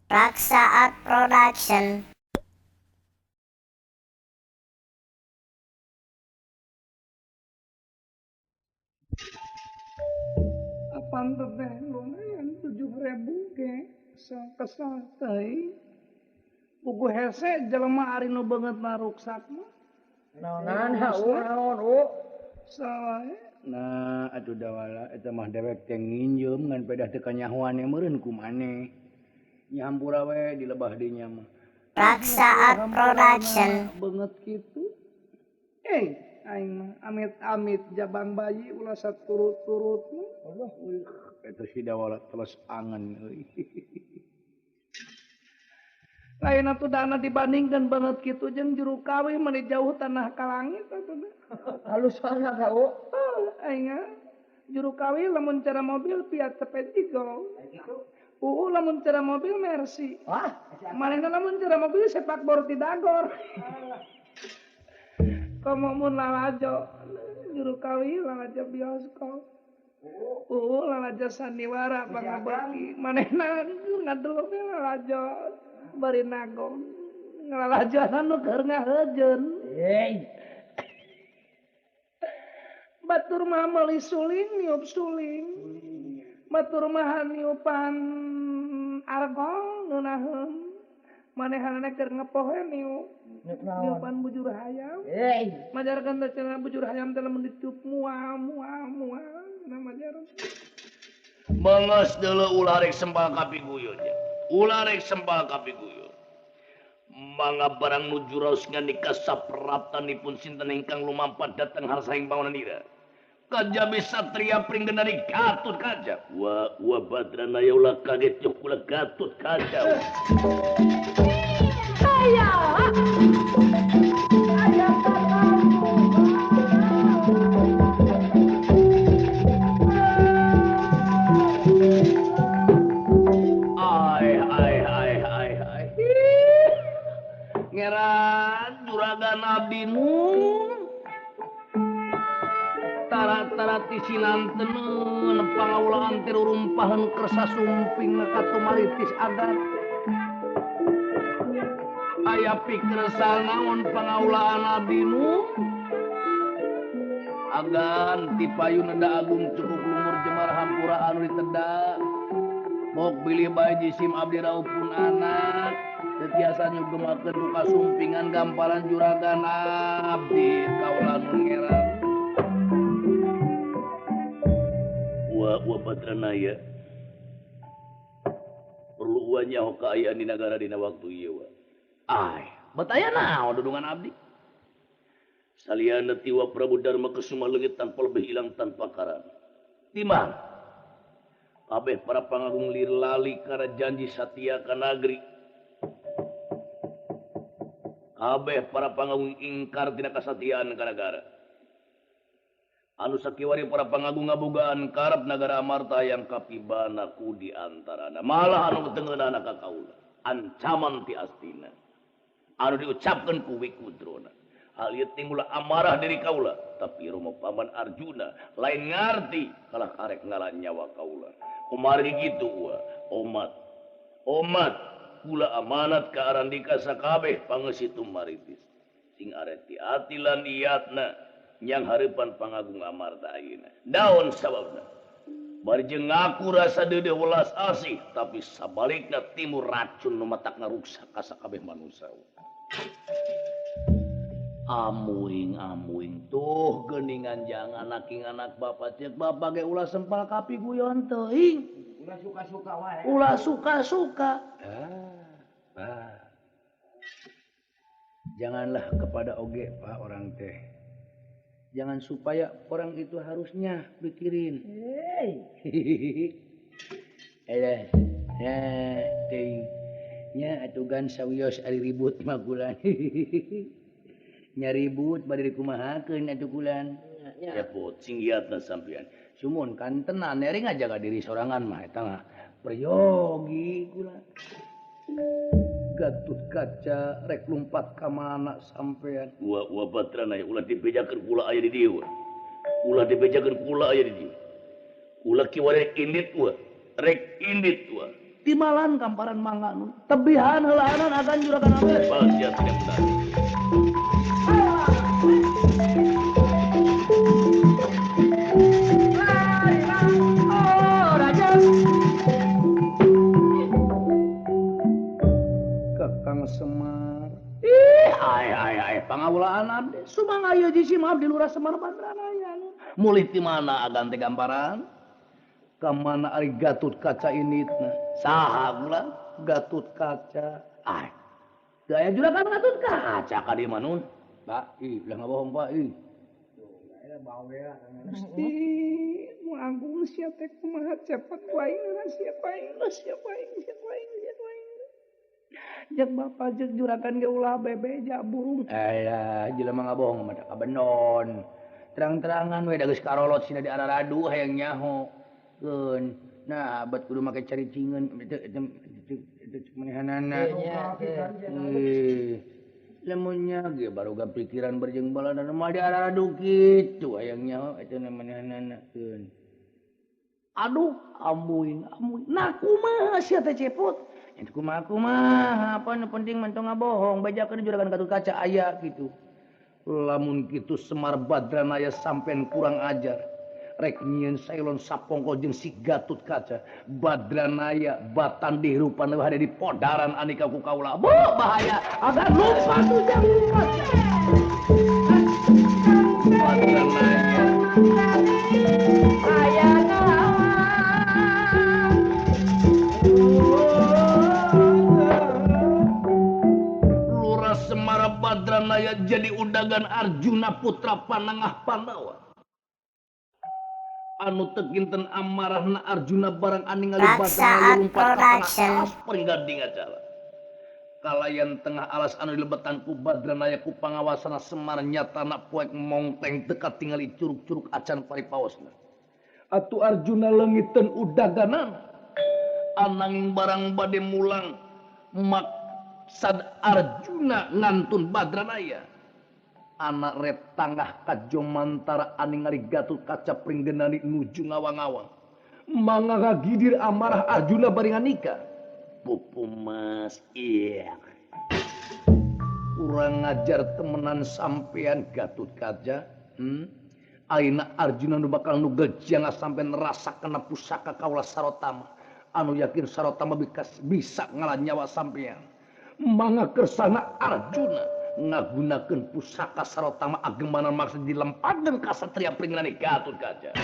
Raksa Art Production. Apaan teh lumayan 7.000 ge kesel teuing. Pugu hese jelema ari nu beungeut ruksak mah. Naonan naon u. Salah. Nah atuh dawala eta mah dewek teh nginjeum ngan pedah teu kanyahoan meureun ku maneh. Nyampura we di lebah dinya mah. Raksa Art Production. Beungeut kitu. Aing mah amit-amit jabang bayi ulah saturut-turut. Allah, eta si dawala teles angen euy. Lain atuh dana dibandingkan banget kitu jeung juru kawih meni jauh tanah ka langit atuh. Halusana ka u. Aing juru kawih lamun cara mobil Fiat Sepetigo. Uu lamun cara mobil Mercy. Wah, manehna lamun cara mobil sepak bor ti dagor. Komo mun lalajo juru kawih lalajo bioskop. Uu lalajo sandiwara pangabeuki. Manehna ngadelok lalajo bari nagong ngalalajoan nu keur ngahejeun. Batur mah meuli suling niup suling. Batur mah niupan argol ngeunaheun. Manehanana keur ngepohe niup. Niupan bujur hayam. Majarkeun teh cenah bujur hayam teh lamun ditiup mual mual mual cenah majar. Menges deuleu ulah rek sembal kapiguyun nya. Ulah rek sembal kapiguyun. Mangga barang nuju raos ngandika sapraptanipun sinten ingkang lumampat dateng harsaing bangunan ira. Kajabi satria pringgenari Gatut Kaca. Wa wa Badranaya ulah kaget cuk kula Gatut Kaca. Aya. Aya Ai ai ai ai ai. Ngeran juragan abdi nu tara-tara ti sinanteun pangawulaan tiru rumpahan kersa sumping katumaritis adat. Aya pikersa naon pangawulaan abdi nu agan ti payun neda agung cukup lumur jemar hampura anu diteda. Mok bilih bae jisim abdi raupun anak teu tiasa nyugemakeun ku kasumpingan gamparan juragan abdi kaula nu ngeran. Wa wa Badranaya perlu wa nyaho kaayaan di nagara dina waktu ieu wa. Ai, bet aya naon dudungan abdi? Saliana ti wa Prabu Darma Kesuma leungit tanpa lebih hilang tanpa karan. Di mana? Kabeh para pangagung lir lali kana janji satia ka nagri. Kabeh para pangagung ingkar tina kasatiaan ka nagara. Anu sakiwari para pangagung ngabogaan karep nagara Amarta yang kapibana ku di antarana. Malah anu tengeunana ka kaula. Ancaman ti Astina. Anu diucapkeun ku Wikudrona. Hal ieu timbul amarah diri kaula, tapi Roma paman Arjuna lain ngarti kalah karek ngalah nyawa kaula. Kumargi kitu wa, omat. Omat kula amanat ka Arandika sakabeh pangeusi tumaritis. Sing areti ati lan iatna nyang hareupan pangagung Amarta ayeuna. Daun sababna. Bari jeung ngaku rasa deudeuh welas asih, tapi sabalikna timur racun nu matak ngaruksak ka sakabeh manusia. Amuing amuing tuh geuningan jangan aking anak bapak cek bapak ge ulah sempal kapi guyon teuing. Ulah suka-suka wae. Ulah suka-suka. Ah, janganlah kepada oge pak orang teh. Jangan supaya orang itu harusnya pikirin. Eleh, nah, ting, nya atugan sawios ari ribut mah kulan. Nya ribut bade dikumahakeun atuh kulan. Ya put sing giatna sampean. Sumun kan tenan eri ngajaga diri sorangan mah eta mah peryogi kulan. Gatut Kaca rek lumpat ka mana sampean. Wa wa Badranaya ulah dibejakeun kula aya di dieu. Ulah dibejakeun kula aya di dieu. Kula kiwari indit wa, rek indit wa. Timalan kamparan mangga nun. Tebihan heulaanan agan juragan abdi. Bagia tidak menarik. Kakang Semar. Ih, ai ai ai pangawulaan abdi. Sumangga ieu jisim abdi Lurah Semar Badranaya. Mulih ti mana agan teh gamparan? Ka mana ari Gatut Kaca initna? Saha gula? Gatut Kaca. Ai. Daya juragan Gatut Kaca ka dieu mah nun. Pak, ih, ulah ngabohong Pak, ih. Gusti, nu agung sia teh kumaha cepet ku aing sia ku aing, sia ku aing, sia ku aing, sia ku aing. Jeung bapa jeung juragan ge ulah bebeja burung. Alah, jelema ngabohong mah kabenon. Terang-terangan we da geus karolot sina di araradu hayang nyaho. Keun. Nah, abad kudu make caricingeun teu manehanana. Lamunnya ge baroga pikiran berjeng balana mah di araradu kitu hayang nyaho eta manehanana keun. Aduh, ambuing ambuing. Nah, kumaha sia teh cepot? Itu kumaha kumaha, apa nu penting mah tong ngabohong, bejakeun juragan Gatut Kaca aya kitu. Lamun kitu Semar Badranaya sampean kurang ajar. Rek nyieun sailon sapongko jeung si Gatut Kaca. Badranaya batan dihirupan leuwih hade di podaran anika ku kaula. Boh, bahaya. Agan lupa tuh jeung kaca. Badranaya. Aya Lurah Semar Badranaya jadi undangan Arjuna putra Panengah Pandawa. Anu teu kinten amarahna Arjuna barang aningali Badranaya lumpat ka tengah alas pringgading acara. Kalayan tengah alas anu dilebetan ku Badranaya ku pangawasana Semar nyatana poek mongteng teu katingali curug-curug acan paripaosna. Atuh Arjuna leungiteun udaganana. Ananging barang bade mulang maksad Arjuna ngantun Badranaya. Anak ret tangah kajomantara aningali Gatut Kaca pringgenani nuju ngawang-ngawang. Mangga ngagidir amarah Arjuna bari nganika. Pupu mas iya. Kurang ngajar temenan sampean Gatut Kaca. Ayeuna Arjuna nu bakal nu gejang sampean rasakana pusaka kaula Sarotama. Anu yakin Sarotama bisa ngalah nyawa sampean. Mangga kersana Arjuna ngagunakeun pusaka Sarotama agemanan maksud dilempakeun ka satria pringgenani Gatut Kaca.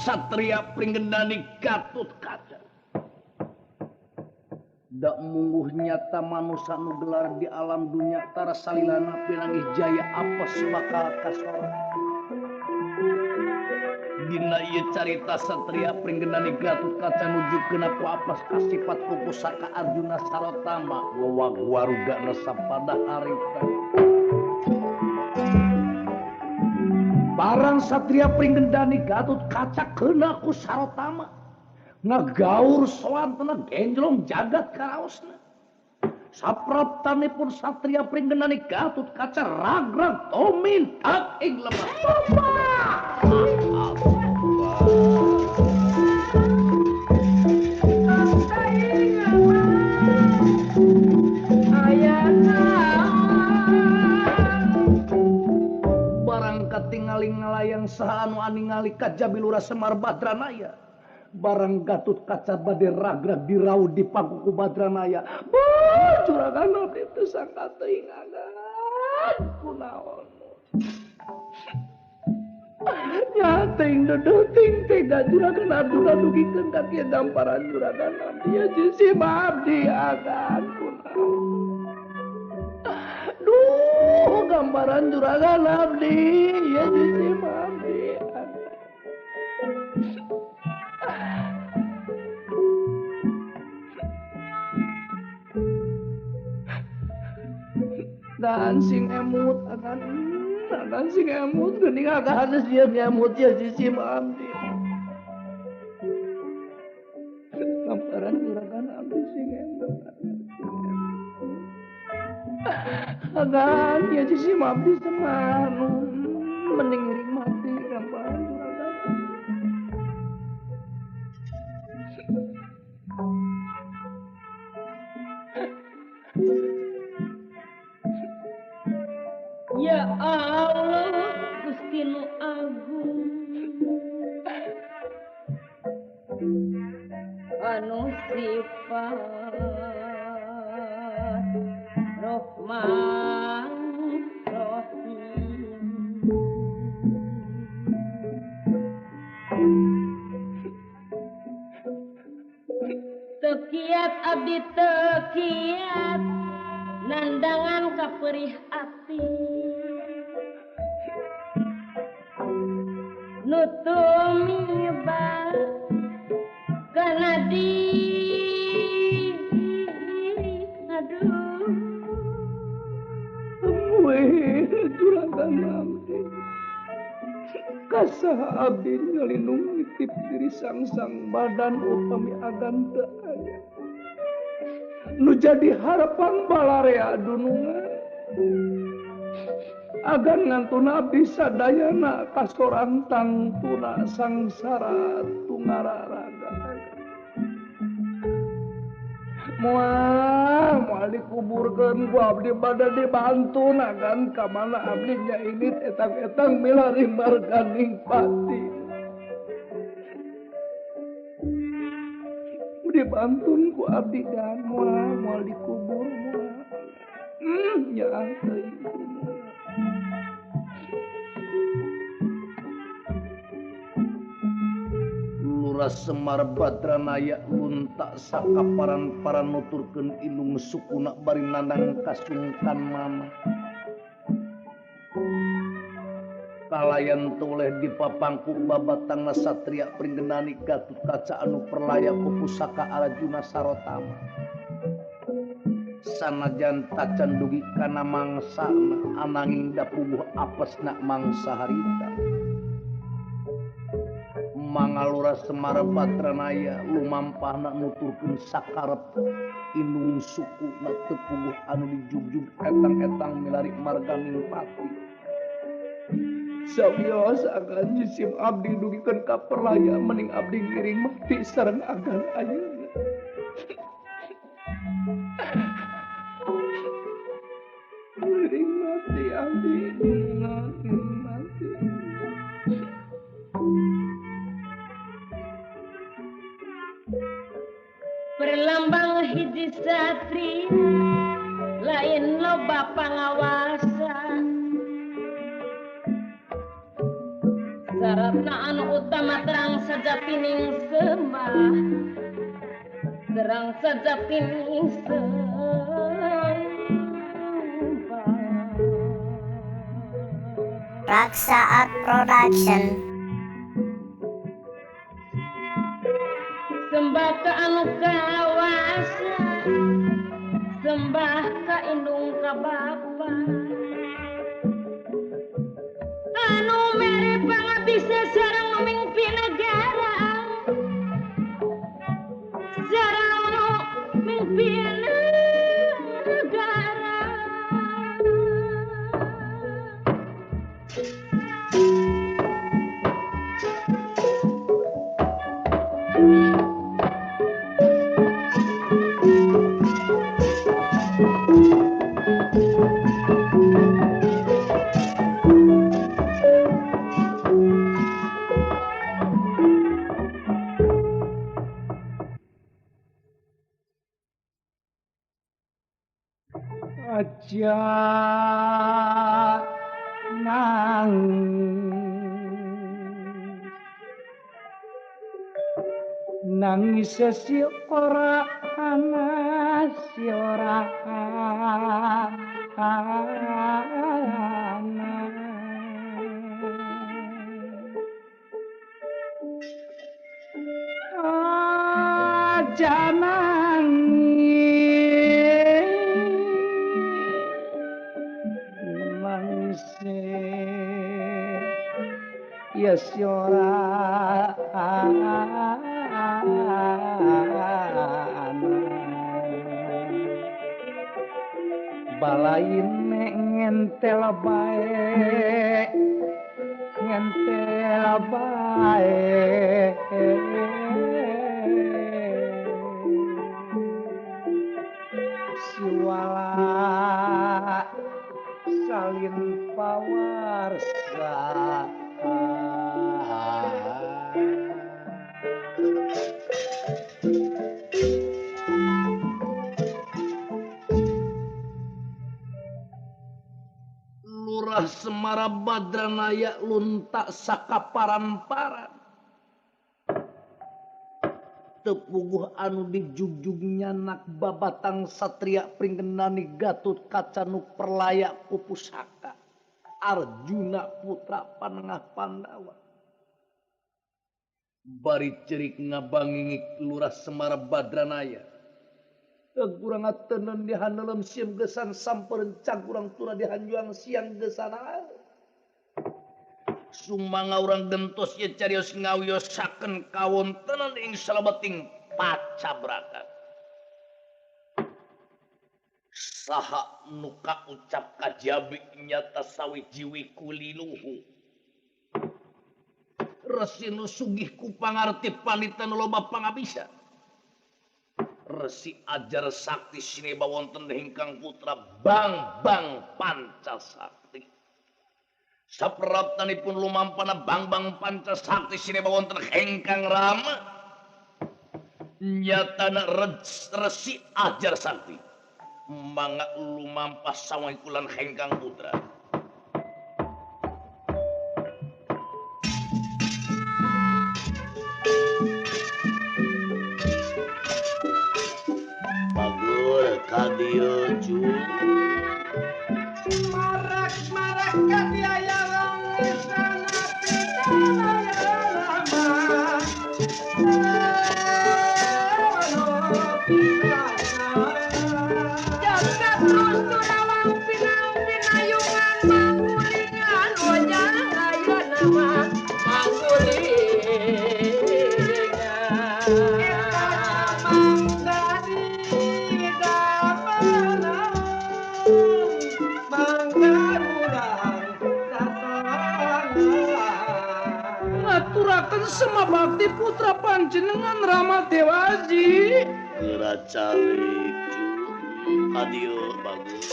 Satria pringgendani Gatut Kaca. Dak mungguh nyata manusa nu gelar di alam dunia tara salilana pinanggih jaya apes bakal kasora. Dina ieu carita Satria pringgendani Gatut Kaca nuju kena ku apes kasifat ku pusaka Arjuna Sarotama wewag waruga resep pada harita. Barang Satria Pringgendani Gatut Kaca kena ku Sarotama ngagaur soantena genjlong jagat karaosna. Sapraptanipun Satria Pringgendani Gatut Kaca ragrag tomintak ing lemah. Katingali ngalayang saha anu aningali kajabi Lurah Semar Badranaya. Barang Gatut Kaca bade ragrag diraud di pangku ku Badranaya. Boh, juragan abdi teu sangka teuing agan kunaon. teuing deudeuh teuing tega juragan abdi dugikeun ka kieu gamparan juragan abdi ya sisi abdi agan kunaon. Duh gambaran juragan abdi ya sisi abdi. Dan sing emut akan dan sing emut geuning akan sieun emut ya sisi abdi. Gambaran juragan abdi sing emut. Agan ya sisi abdi semar mending ngiring mati gambaran juragan. Ya Allah Gusti nu Agung anu sifat Rahman Rahim tekiat abdi tekiat nandangan kaperih ati nutumiba kana diri aduh weh juragan abdi kasaha abdi ngalindung nitip diri sangsang badan utami agan teu aya nu jadi harapan balarea dunungan agan ngantuna abdi sadayana kasorang tangtuna sangsara tungararaga moal moal dikuburkeun ku abdi bada dibantu agan ka mana abdi nya ini etang-etang milari marganing pati dibantun ku abdi dan moal moal dikubur moal nya teuing. Lurah Semar Badranaya luntak sakaparan para nuturkeun ilung sukuna bari nandang kasungkan mama. Kalayan toleh dipapangku babatangna satria pringgenani Gatut Kaca anu perlaya ku pusaka Arjuna Sarotama. Sanajan tacan dugi kana mangsana ananging dapuguh apesna mangsa harita. Mangalura Semar Badranaya lumampahna nuturkeun sakarep indung suku na teu puguh anu dijugjug etang-etang milari marganing pati. Sawios agan jisim abdi dugikeun ka perlaya mending abdi ngiring mati sareng agan ayeuna. Ngiring mati abdi ngiring mati. Perlambang hiji satria lain loba pangawasa syaratna anu utama terang sajatining sembah terang sajatining sembah. Raksa Art Production. Sembah ka anu kawasa sembah ka indung ka bapa anu mere pangabisa sareng nu mingpi negara sareng nu mingpi negara. Aja nangis Nangis si ora ana si ora ana. Aja nangis nangis ya si ora ana. Balain ngentel bae ngentel bae siwala salin pawarsa. Lurah Semara Badranaya luntak sakaparan-paran. Tepuguh anu dijugjug nyanak babatang satria pringgenani Gatut Kaca nu perlaya ku pusaka Arjuna putra panengah Pandawa. Bari cerik ngabangingik Lurah Semara Badranaya. Kurang atenan dihanelem siem gesan sampereun cagurang tura dihanjuang siang gesan. Sumanga urang gentos ye carios ngawiyosakeun kawontenan ing salebeting pacabrakan. Saha nu kaucap kajabi nyata sawijiwi kulinuhu. Resi nu sugih ku pangarti panita nu loba pangabisa. Resi ajar sakti sineba wonten ingkang putra Bangbang Pancasakti. Sapraptanipun lumampana Bangbang Pancasakti sineba wonten ingkang Rama. Nyatana resi ajar sakti mangga lumampah sawangkulan ingkang putra. Kadieu cu marak-marak kadia yang sana pidana lama. Jagat terus turawang pinang pinayungan manggulingan wajah aya nama manggulingan. Ngaturaken Semabakti putra panjenengan Rama Dewaji. Geura calik cu kadieu bagus.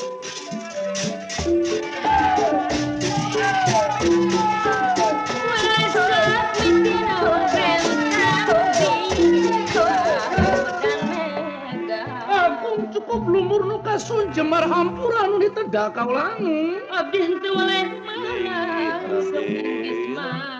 Agung cukup lumur nu kasun jemar hampura nu ditedak kaulangu. Abdi henteu waleh mana sepung mah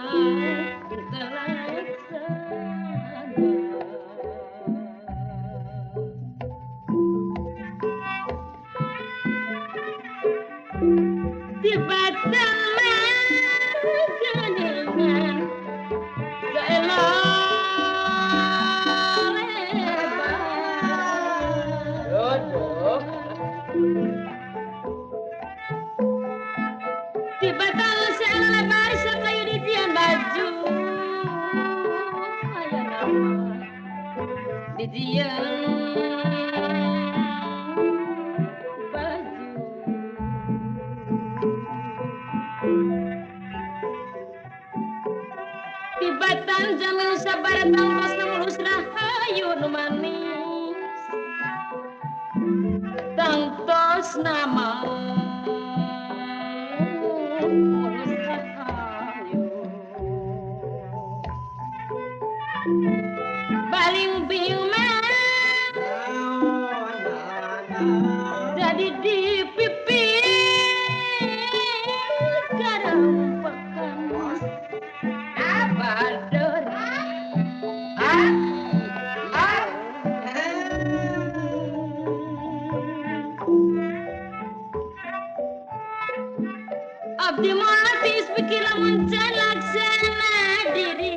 Abdi moal tiis pikir lamun can laksana diri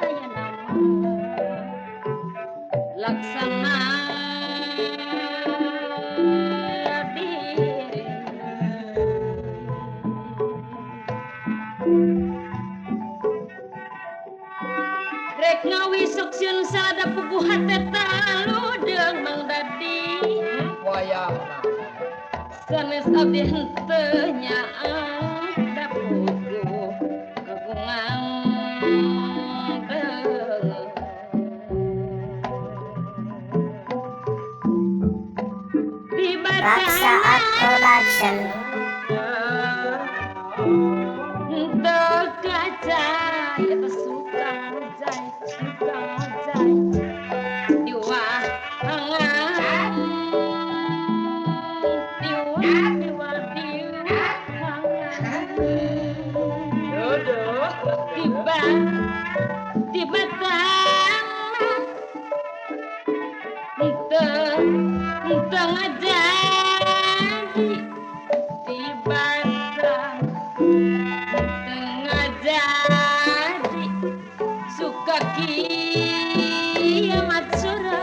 aya nama laksana diri rek ngawisuk sieun sada puguh hate taludeung Mang Dadi wayahna sanes abdi henteu nyaah da puguh kagungan Raksa Art Production. Henteu kaca eta suka jai suka jai diwahangan tiba tiba tanah henteu ngajadi tiba henteu ngajadi suka kiamat surga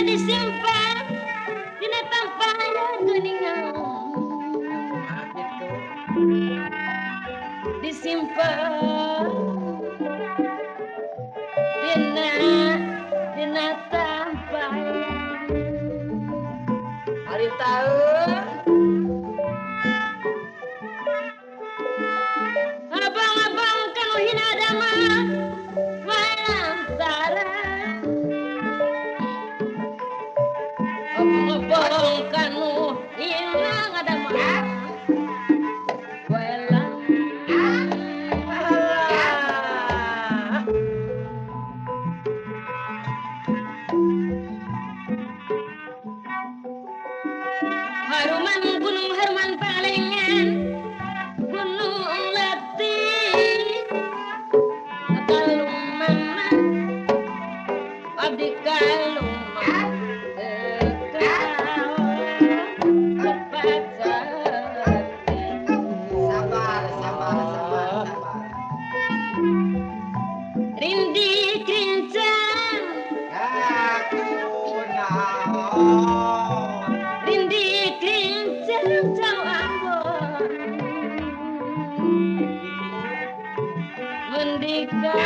disimpan dina tampayan geuningan disimpan dina dina tampayan hari tahun abang-abang kanu hina dama walantara abang kanu hina ngadama welang. Haruman Gunung Haruman Palengan Gunung Letih Kalumana abdi kalumana Sabar, sabar, sabar, sabar. Rindi kerincang Ah, kunaon. Rindi kerincang jauh ambon Mendika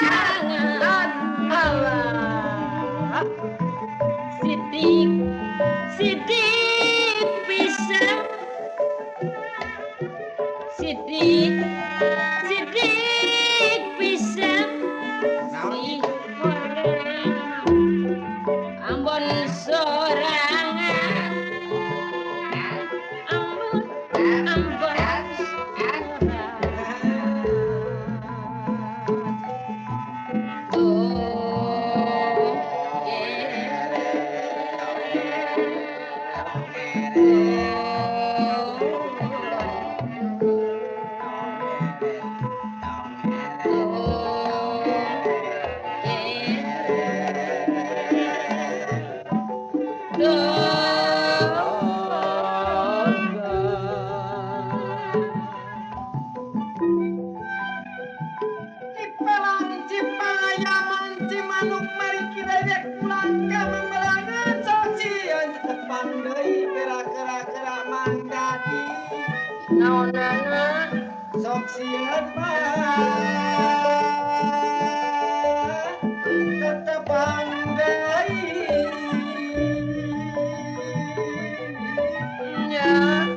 rangan Allah Sidik sidik pisang sidik sidik pisang Naon si goreng ambon sorangan ambon ambon sorangan Cipelang, Cipalayaman, Cimanuk, mari kita dek pulang ka membelangan socian tepang deui gerak-gerak Mang Dadi. Naonana Sok sieun mah tetepang deui. Nya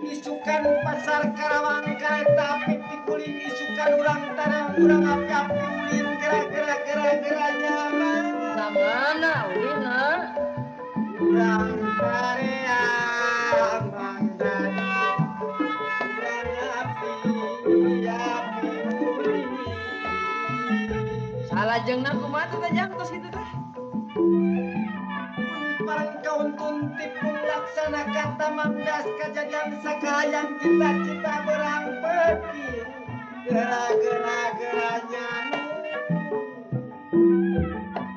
Isukan pasar Karawang kareta api pikuling isukan urang tara Sekarang urang api-api ulin gerak-gerak-gerak-gerak nyaman. Kamana ulina? Urang sareang Mang Dadi. Urang api-api ulin. Salajengna kumaha teh jang tos kitu teh? Parang kauntun tipung laksana kata mangdas kejadian sakayang cita-cita berang peti gera-gera-geranya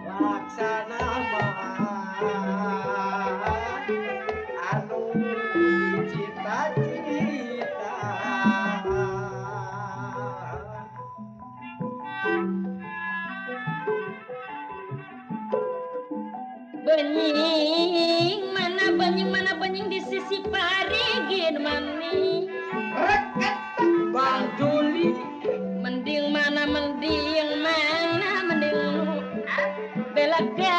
laksana anu cita-cita. Benying mana benying mana benying di sisi parigin mani. Reket Bang Juli. Mending mana mending mana mending belaga.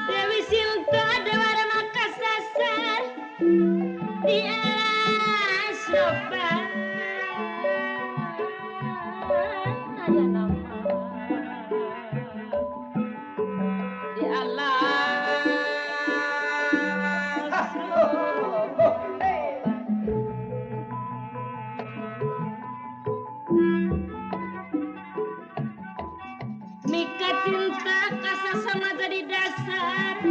Dewi Sinta Dewa Rama kasasar di Asrofa. Aya nama di alam Mika cinta kasasama jadi dasar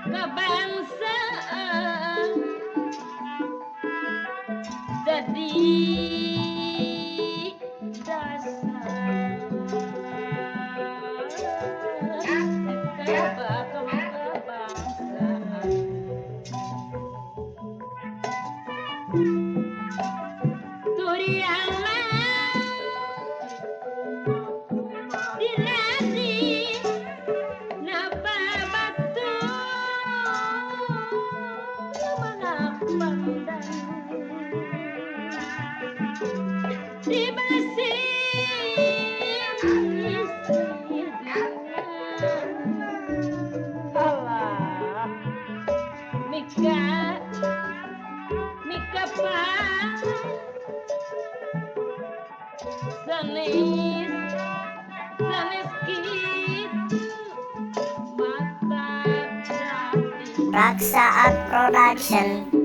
kebangsaan jadi dasar kebangsaan. Turiang dirasi napa batu mana pandang di besi Alah. Mika Mika pa sanes sanes kitu mata jati. Raksa Art Production.